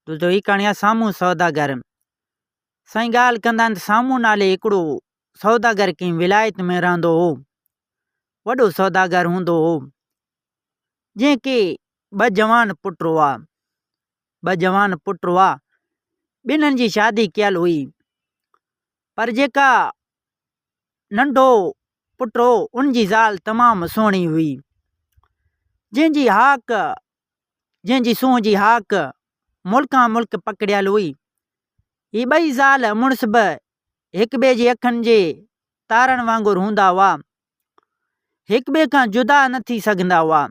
دوستو هي ڪهاڻي آهي سامهون سوداگر. سائين ڳالهه ڪندا آهن ته سامهون نالي هڪڙو سوداگر ڪنهن ولايت ۾ رهندو هو. وڏو سوداگر هوندو هو. جنهن کي ٻه جوان پٽ هئا. ٻه جوان پٽ هئا. ٻنهن جي شادي ڪيل هئي. پر جيڪا ننڍو پٽ هو ان جي زال تمام سهڻي هئي. جنهن جي هاڪ جنهن جي سونهن جي هاڪ ملڪان ملڪ پکڙيل هئي. هي ٻئي زال مڙس به هڪ ٻئي جي اکين جي تارن وانگر هوندا هئا. هڪ ٻئي کان جدا نه ٿي سگهندا هئا.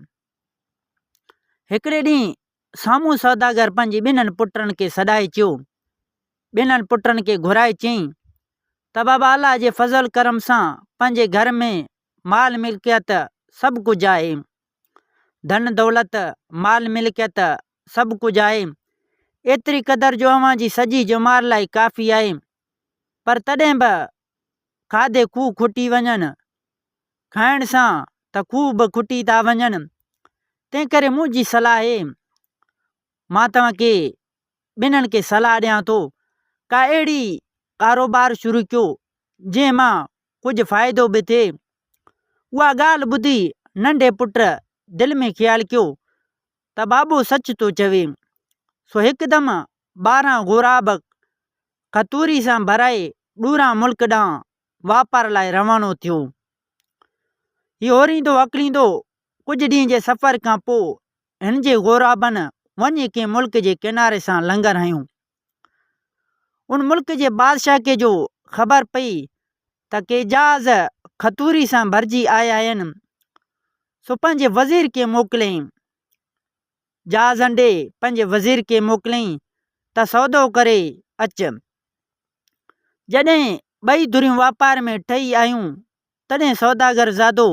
هڪڙي ڏينهن سامهون سوداگر پنهنجي ٻنهن پٽن کي سڏائي چيو. ٻنهن پٽن کي گهرائي چيائين ته بابا الله جي فضل ڪرم سان پنهنجي گهر ۾ مال ملڪيت سڀ ڪجهه آهي. ڌن دولت، مال ملڪيت سڀ ڪجهه آهي. ايتري قدر جو اوهان جي سڄي ڄمار لاء ڪافي آهي. پر تڏهن به کاڌي کوهه کٽي وڃن. کائڻ سان ته کوهه به کٽي ٿا وڃن. تنهنڪري منهنجي صلاح آهي، مان توهان کي ٻنهن کي صلاح ڏيان ٿو، ڪا اهڙي ڪاروبار شروع ڪيو، جنهن مان ڪجهه فائدو به ٿئي. اها ڳالهه ٻڌي ننڍي پٽ دل ۾ خيال ڪيو ته بابو سچ ٿو چوي. سو هڪدم 12 غوراب کتوري سان ڀرائي ڏوران ملڪ ڏانهن واپار لاء روانو ٿيو. هي هوريندو هڪليندو ڪجهه ڏينهن جي سفر کان پوء هن جي غورابن وڃي ڪنهن ملڪ جي ڪناري سان لنگر هنيو. ان ملڪ جي بادشاهه کي جو خبر پئي ته ڪي جهاز کتوري سان ڀرجي آيا آهن، سو پنهنجي وزير کي موڪليائين. جهازن ڏي پنهنجي وزير کي موڪليائين ته سودو ڪري اچ. جڏهن ٻئي ڌريون واپار ۾ ٺهي آيون، تڏهن سوداگر زادو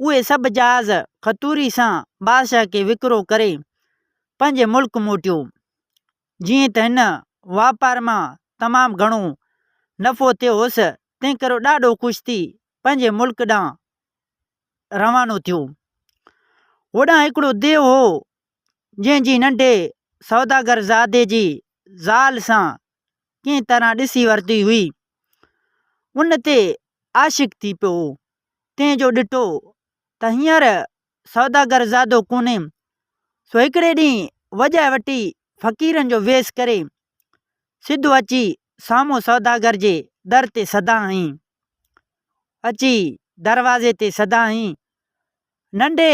اهي سڀ جهاز کتوري سان بادشاهه کي وڪرو ڪري پنهنجي ملڪ موٽيو. جيئن ته هن واپار مان تمام گهڻو نفعو ٿيو هوس، تنهنڪري ڏاڍو خوش ٿي پنهنجي ملڪ ڏانهن روانو ٿيو. هوڏانهن هڪڙو ديو هو، جنهن جي ننڍي سوداگر زادي جي زال سان ڪنهن طرح ڏسي ورتي هئي. ان تي عاشق ٿي پيو هو. تنهن جو ڏٺو ته هينئر سوداگر زادو ڪونهي، سو هڪڙي ڏينهن وڄائي وٽي فقيرن جو ويس ڪري، سڌو اچي سامهون سوداگر جي در تي صدا هنئي. اچي دروازي تي صدا هنئي. ننڍي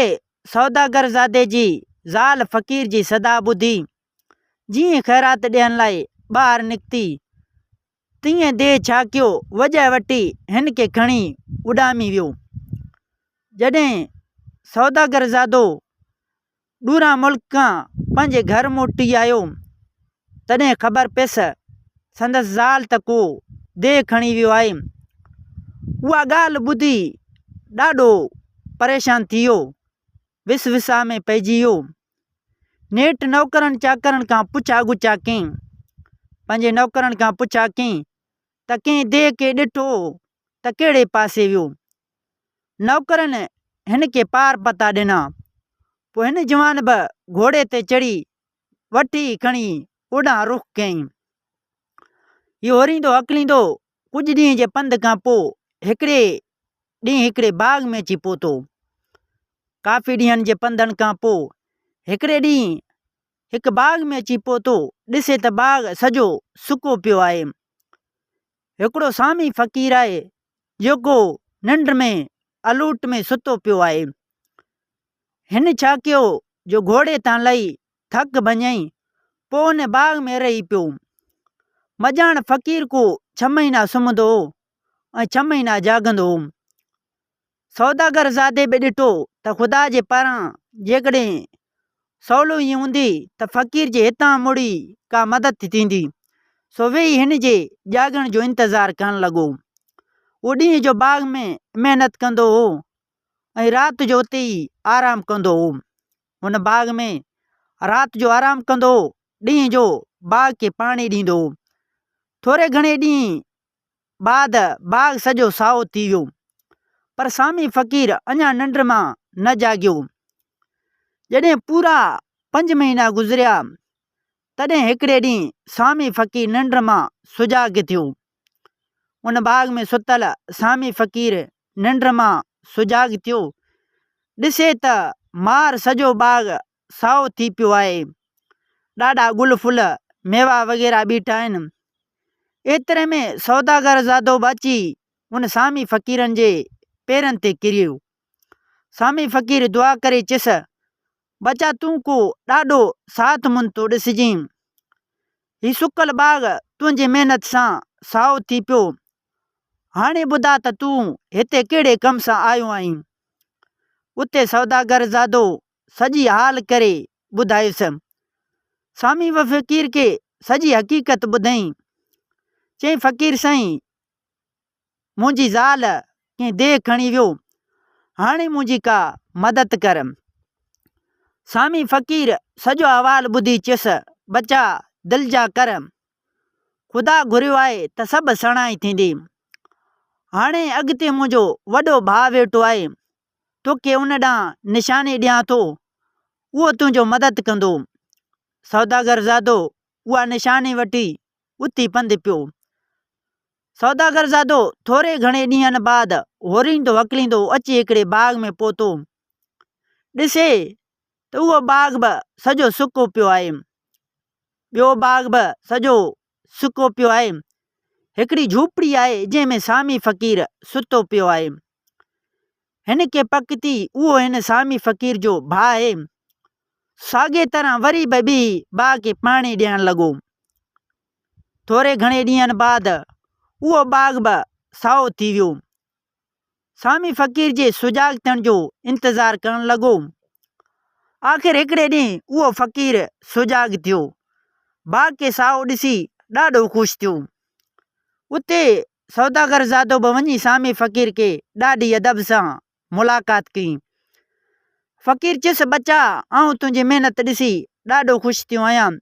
سوداگر زادي جي زال فقير جي صدا ٻڌي، جيئن خيرات ڏيڻ لاء ٻاهر نڪتي، تيئن ديهه ڇاڪيو وڄائي وٽي هن کي کڻي اڏامي ويو. جڏهن سوداگر زادو ڏوران ملڪ کان پنهنجي گهر موٽي آيو، تڏهن خبر پيس سندس زال ته ڪو ديهه کڻي ويو آهي. اها ڳالهه ٻڌي ڏاڍو پريشان ٿي ويو. وسوسا ۾ پئجي ويو. نيٺ نوڪرن چاڪرن کان پڇا ڳڇا ڪيائين. پنهنجي نوڪرن کان پڇا ڪيائين ته ڪنهن ديهه کي ڏٺو ته ڪهڙي پاسي ويو. نوڪرن هن کي پار پتا ڏنا. پوء هن جوان به گهوڙي تي چڙهي وٺي کڻي اوڏانهن رخ ڪيائين. هي هوريندو هڪليندو ڪجهه ڏينهن جي پنڌ کان پوء هڪڙي ڏينهن هڪڙي باغ ۾ اچي پهتو. ڪافي ڏينهن جي پنڌن کان پوء هڪڙي ڏينهن هڪ باغ ۾ اچي پهتو. ڏسي ته باغ سڄو سڪو پيو آهي. هڪڙو سامي فقير آهي، جيڪو ننڊ ۾ الوٽ ۾ ستو پيو آهي. هن ڇا ڪيو جو گهوڙي تان لهي ٿڪ ڀڃئي، پوء ان باغ ۾ رهي پيو. مڄاڻ فقير ڪو ڇهه مهينا سمهندو هو ۽ ڇهه مهينا جاڳندو هو. سوداگر زادي به ڏٺو ته خدا جي پاران جيڪڏهن سولو ئي هوندي ته فقير جي هتان مڙئي ڪا مدد ٿيندي، سو ويهي هن جي جاڳڻ جو انتظار ڪرڻ لڳو. هو ڏينهن جو باغ ۾ محنت ڪندو هو ۽ رات جو اتي ئي آرام ڪندو هو. هن باغ ۾ رات جو آرام ڪندو هو، ڏينهن جو باغ کي پاڻي ڏيندو هو. ٿوري گهڻي ڏينهن بعد باغ سڄو سائو ٿي ويو، پر سامي فقير اڃا ننڊ مان نه جاڳيو. جڏهن پورا پنج مهينا گذريا، تڏهن هڪڙي ڏينهن سامي فقير ننڊ مان سجاڳ ٿيو. ان باغ ۾ ستل سامي فقير ننڊ مان سجاڳ ٿيو. ڏسي ته مار سڄو باغ سائو ٿي پيو آهي. ڏاڍا گل ڦل، ميوا وغيره بيٺا آهن. ايتري ۾ سوداگر زادو به اچي ان سامي فقيرن جي پيرن تي ڪريو. سامي فقير دعا ڪري چيس، ٻچا تون ڪو ڏاڍو ساٿ مند ٿو ڏسجين. هي سڪل باغ تنهنجي محنت سان سائو ٿي پيو. هاڻي ٻڌاء ته تون هتي ڪهڙي ڪم سان آيو آهين؟ اتي سوداگر زادو سڄي حال ڪري ٻڌايس. سامي به فقير کي سڄي حقيقت ٻڌائين. چيائين فقير سائين! منهنجي زال ڪنهن ديهه کڻي ويو، هاڻي منهنجي ڪا مدد ڪر. سامي فقير سڄو احوال ٻڌي چيس، ٻچا دلجاء ڪر، خدا گهريو آهي ته سڀ سڻائي ٿيندي. هاڻي اڳتي منهنجو وڏو ڀاء ويٺو آهي، توکي ان ڏانهن نشاني ڏيان ٿو، اهو تنهنجو مدد ڪندو. سوداگر زادو اها نشاني وٺي اٿي پنڌ پيو. سوداگر زادو ٿوري گهڻي ڏينهن بعد هوريندو هڪليندو اچي هڪڙي باغ ۾ پهتو. ڏسي ته اهو باغ به سڄو سڪو پيو آهي. ٻيو باغ به سڄو سڪو پيو آهي. هڪڙي جهوپڙي آهي جنهن ۾ سامي فقير ستو پيو آهي. هن کي پڪ ٿي اهو هن سامي فقير جو ڀاء آهي. ساڳيء طرح وري به ٻي باغ کي پاڻي ڏيڻ لڳو. ٿوري گهڻي ڏينهن بعد اهو باغ به سائو ٿي ويو. سامي فقير جي سجاڳ ٿيڻ جو انتظار ڪرڻ لڳو. آخر هڪڙي ڏينهن اهو فقير سجاڳ ٿيو. باغ کي سائو ڏسي ڏاڍو خوش ٿيو. اتي سوداگر زادو به وڃي سامي فقير کي ڏاڍي ادب سان ملاقات ڪئي. فقير چيس، ٻچا، آئون تنهنجي محنت ڏسي ڏاڍو خوش ٿيو آهيان.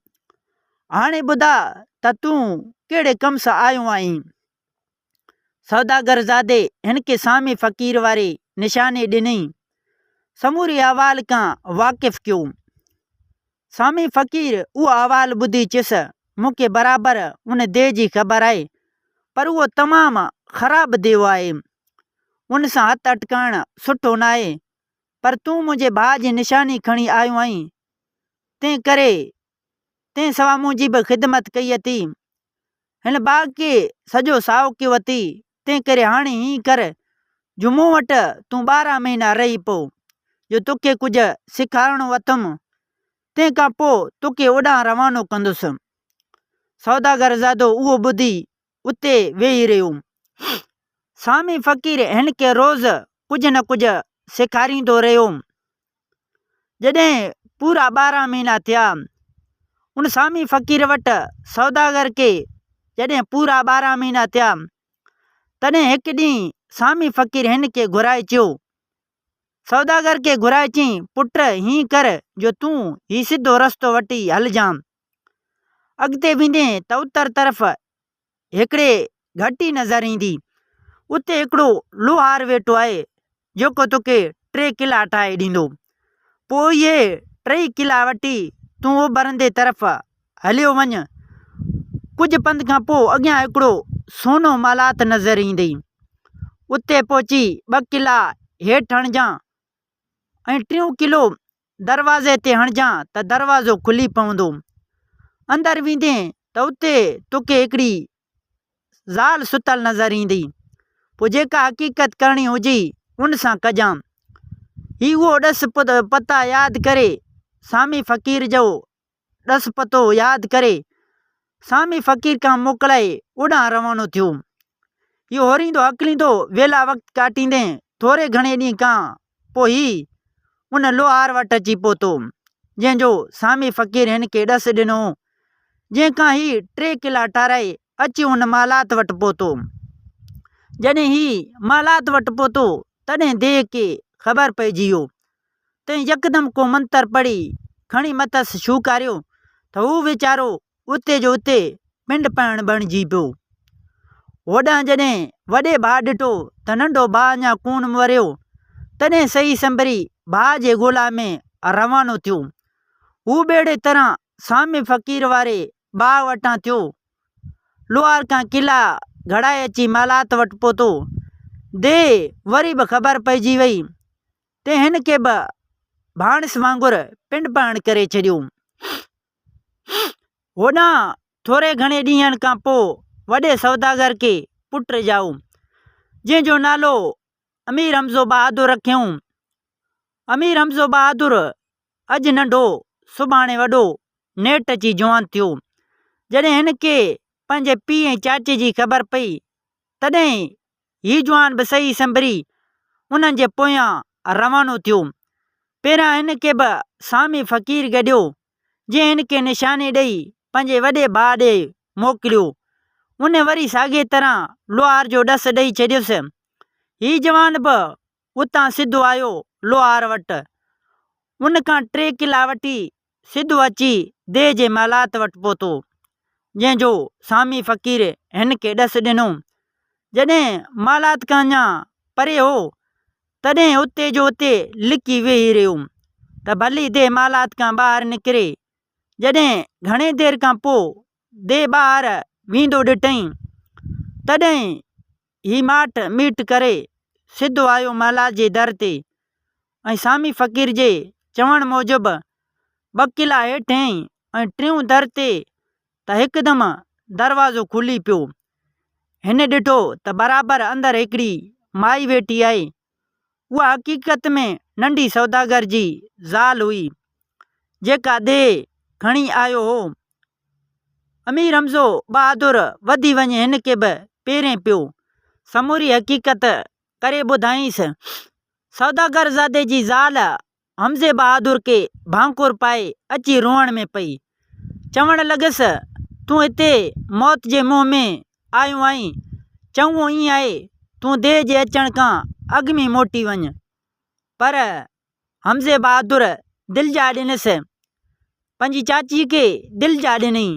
هاڻي ٻڌاء ته تون ڪهڙي ڪم سان آيو آهين؟ سوداگر زادي هن کي سامي فقير واري نشاني ڏني. سموري احوال کان واقف ڪيو. سامي فقير اهو احوال ٻڌي چيس، مون کي برابر ان ديهه جي خبر آهي، پر اهو تمام خراب ديو آهي. ان سان هٿ اٽڪائڻ سٺو ناهي، پر تون منهنجي ڀاء جي نشاني کڻي آيو آهين، تنهن ڪري تنهن سوا منهنجي به خدمت ڪئي اٿئي. هن باغ کي سڄو سائو ڪيو اٿئي، تنهن ڪري هاڻي هيئن ڪر جو مون وٽ تون 12 مهينا رهي پئو، جو توکي ڪجهه سيکارڻو اٿم، تنهن کان پوء توکي اوڏانهن روانو ڪندس. سوداگر زادو اهو ٻڌي اتي ويهي رهيو. سامي فقير هن کي روز ڪجهه نه ڪجهه سيکاريندو رهيو. جڏهن پورا 12 مهينا ٿيا، ان سامي فقير وٽ سوداگر کي جڏهن پورا 12 مهينا ٿيا، تڏهن هڪ ڏينهن سامي فقير هن کي گهرائي چيو. سوداگر کي گهرائي چيائين، پٽ هيئن ڪر جو تون هي سڌو رستو وٺي هلجان. اڳتي ويندين ته اتر طرف هڪڙي گهٽي نظر ايندي. اتي هڪڙو لوهار ويٺو آهي، جيڪو توکي ٽي قلعا ٺاهي ڏيندو. پوء اهي ٽئي قلعا وٺي تون اڀرندي طرف هليو وڃ. ڪجهه پنڌ کان پوء اڳيان هڪڙو سونو محلات نظر ايندئي. اتي پهچي ٻه قلعا هيٺ هڻجان ۽ ٽيون قلعو دروازي تي هڻجان ته دروازو کلي پوندو. اندر ويندين ته اتي توکي هڪڙي زال ستل نظر ايندي. پوء جيڪا حقيقت ڪرڻي هجئي ان سان ڪجان. هي اهو ڏس پتا ياد ڪري سامي فقير جو ڏس پتو ياد ڪري سامي فقير کان موڪلائي اوڏانهن روانو ٿيو. اهو هوريندو هڪليندو ويلا وقت ڪاٽيندين ٿوري گهڻي ڏينهن کان پوء هي ان لوهار وٽ اچي پهتو، جنهن جو سامي فقير هن کي ڏس ڏنو هو، جنهن کان هي ٽي قلعا ٺاهرائي اچي ان محلات وٽ پهتو. جڏهن هي محلات وٽ پهتو، تڏهن ديهه کي خبر پئجي ويو. تنهن يڪدم ڪو منتر پڙهي کڻي مٿس شوڪاريو ته هو ويچارو اتي جو اتي پنڊ پهڻ بڻجي پيو. هوڏانهن جڏهن وڏي ڀاء ڏٺو ته ننڍو ڀاء اڃا ڪونه مريو، تڏهن سهي سنڀري ڀاء جي ڳولا ۾ روانو ٿيو. هو به اهڙي طرح سامي فقير واري باغ وٽان ٿيو. لوهار کان قلعا گهڙائي اچي محلات وٽ پهتو. ديهه وري به خبر پئجي وئي، تنهن هن کي به ڀاڻس وانگر پنڊ پهڻ ڪري ڇڏيو. هوڏانهن ٿوري گهڻي ڏينهن کان پوء وڏي سوداگر کي پٽ ڄائو، جنهن جو نالو امير حمزو بهادر رکيائون. امير حمزو بهادر اڄ ننڍو سڀاڻي وڏو نيٺ اچي جوان ٿيو. جڏهن هن کي پنهنجي پيء ۽ چاچي جي خبر پئي، تڏهن هي جوان به سهي سنڀري انهن جي پويان روانو ٿيو. پهريان هن کي به سامي فقير گڏيو، جنهن هن کي نشاني ڏئي پنهنجي وڏي ڀاء ڏي موڪليو. ان وري ساڳيء طرح لوهار جو ڏس ڏئي ڇڏيس. هي جوان به اتان سڌو آيو لوهار وٽ. ان کان ٽي قلعا وٺي سڌو اچي ديهه جي محلات وٽ پهتو، جنهن جو سامي فقير هن کي ڏس ڏنو. جڏهن محلات کان اڃا پري هو، تڏهن اتي جو اتي لڪي ويهي رهيو ته ڀلي ديهه محلات کان ٻاهر نڪري. جڏهن گهڻي دير کان پوء ديهه ٻاهر ويندو ڏٺائين، تڏهن هي ماٺ ميٺ ڪري سڌو آيو محلات جي در تي ۽ سامي فقير جي چوڻ موجب ٻه قلعا هيٺ هنئين ۽ ٽيون در تي ته هڪدم دروازو کلي پيو. هن ڏٺو ته برابر اندر هڪڙي مائي ويٺي آهي. اها حقيقت ۾ ننڍي سوداگر جي زال هئي، جيڪا ڏيهه کڻي آيو هو. امير حمزو بهادر وڌي وڃي هن کي به پيرين پيو. سموري حقيقت ڪري ٻڌائينس. سوداگر زادي جي زال حمزي بهادر کي ڀانڪر پائي اچي روئڻ ۾ پئي. چوڻ لڳس، تون هتي موت جي منهن ۾ آيو آهين، چڱو ائين آهي تون ديهه جي اچڻ کان اڳ ۾ موٽي وڃ. پر حمزي بهادر دلجاء ڏنس. پنهنجي چاچي کي دلجاء ڏنائين،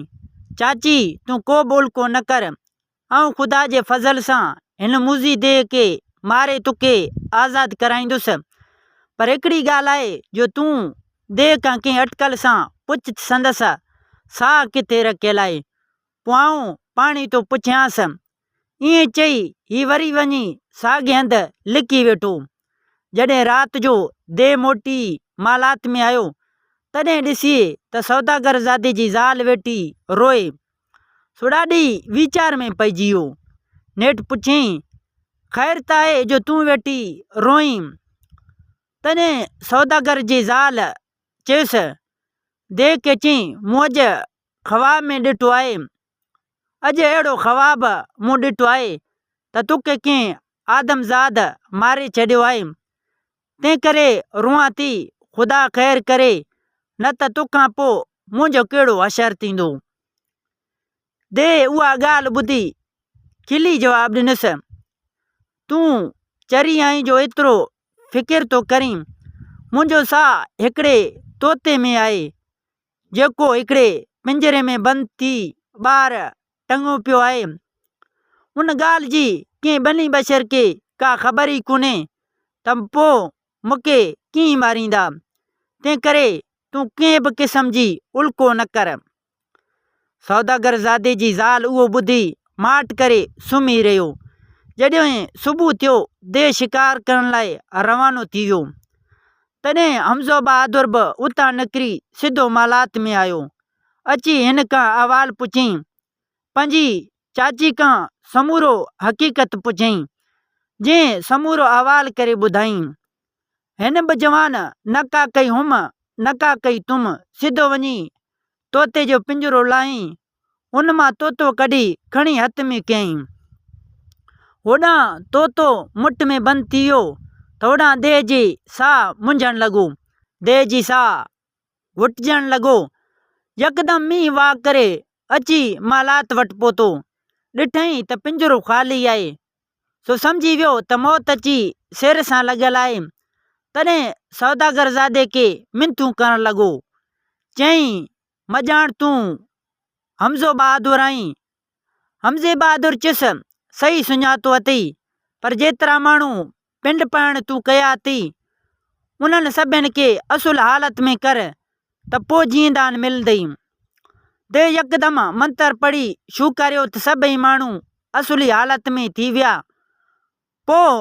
چاچي تون ڪو به الڪو نه ڪر، آئون خدا جي فضل سان هن موذي ديهه کي ماري توکي آزاد ڪرائيندس. پر هڪڙي ڳالهه آهي جو تون ديهه کان ڪنهن اٽڪل سان پڇ ته سندس ساهه ڪٿي رکيل آهي، پوء آئون پاڻهي ٿو پڇيانس. ائين چئي هي وري وڃي ساڳئي هنڌ لڪي ويٺو. جڏهن رات جو ديهه موٽي محلات ۾ آيو، تڏهن ڏسي ته سوداگر زادي جي زال ويٺي روئي. سو ڏاڍي ويچار ۾ پئجي ويو. نيٺ پڇيائين، خير ته آهي جو تون ويٺي روئين؟ تڏهن سوداگر جي زال چيس، ديهه کي چئين، مون اڄ خواب ۾ ڏٺو آهي. اڄ اهڙو خواب مون ڏٺو آهي ته توکي ڪنهن آدمزاد ماري ڇڏيو آهي. تنهنڪري روئان ٿي، خدا خير ڪري، نه ته توکان پوء منهنجو ڪهڙو حشر ٿيندو. ديهه اها ڳالهه ٻڌي کلي جواب ڏنس، تون چري آهين جو ايترو فڪر ٿو ڪرين، منهنجو ساهه هڪڙي طوطي ۾ آهي، جيڪو هڪڙي پڃري ۾ بند ٿي ٻاهر ٽنگيو پيو آهي. ان ڳالهه جي ڪنهن بني بشر کي ڪا خبر ئي ڪونهي ته پوء مون کي ڪيئن ماريندا. تنهنڪري تون ڪنهن به قسم جي الڪو نه ڪر. سوداگر زادي جي زال اهو ٻڌي ماٺ ڪري سمهي رهيو. جڏهن صبح ٿيو، ديهه شڪار ڪرڻ لاء روانو ٿي ويو. تڏهن حمزو بهادر به اتان نڪري سڌو محلات ۾ آيو. اچي هن کان احوال پڇيائين. پنهنجي چاچي کان سمورو حقيقت پڇيائين، جنهن سمورو احوال ڪري ٻڌائين. هن به جوان نه ڪا ڪئي هم نه ڪا ڪئي تم، سڌو وڃي طوطي جو پڃرو لاهيائين. ان مان طوطو ڪڍي کڻي هٿ ۾ ڪيائين. هوڏانهن طوطو مٺ ۾ بند ٿي ويو ته هوڏانهن ديهه جي ساهه منجهڻ لڳو. ديهه جي ساهه گهٽجڻ لڳو. يڪدم مينهن واء ڪري اچي محلات وٽ پهتو. ڏٺائين ته پڃرو خالي آهي. سو سمجهي ويو ته موت اچي سر سان لڳل آهي. تڏهن سوداگر زادي کي منٿون ڪرڻ لڳو. چيائين، مڄاڻ تون حمزو بهادر آهين. حمزي بهادر چيس، صحيح سڃاتو اٿئي، پر جيترا ماڻهو پنڊ پهڻ تون ڪيا اٿئي، انهن سڀن کي اصل حالت ۾ ڪر ته پوء جيئندان ملندئي. The يڪدم منتر پڙهي شوڪاريو ته سڀئي ماڻهو اصلي حالت ۾ ٿي ويا. پوء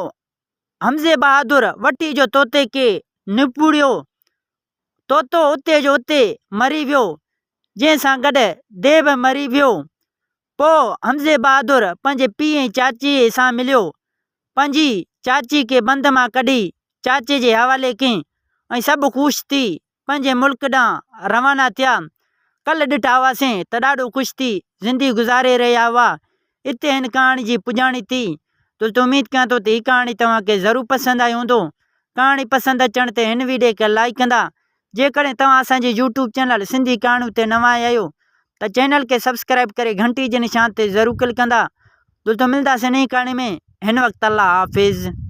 حمزي بهادر وٺي جو طوطي کي نپوڙيو. طوطو اتي جو اتي مري ويو، جنهن سان گڏ the به مري ويو. پوء حمزي بهادر پنهنجي پيء ۽ چاچي سان مليو. پنهنجي چاچي کي بند مان ڪڍي چاچي جي حوالي ڪيائين ۽ سڀ خوش ٿي پنهنجي ملڪ ڏانهن روانا ٿيا. ڪلهه ڏٺا هئاسين ته ڏاڍو خوش ٿي زندگي گذاري رهيا هئا. اتي هن ڪهاڻي جي پڄاڻي ٿي. دوستو اميد ڪيان ٿو ته هي ڪهاڻي توهان کي ضرور پسند آئي هوندو. ڪهاڻي پسند اچڻ تي هن ويڊيو کي لائيڪ ڪندا. جيڪڏهن توهان اسان جي يوٽيوب چينل سنڌي ڪهاڻيون تي نوان آيا آهيو ته چينل کي سبسڪرائيب ڪري گهنٽي جي نشان تي ضرور ڪلڪ ڪندا. دوستو ملنداسين نئين ڪهاڻي ۾ هن وقت الله حافظ.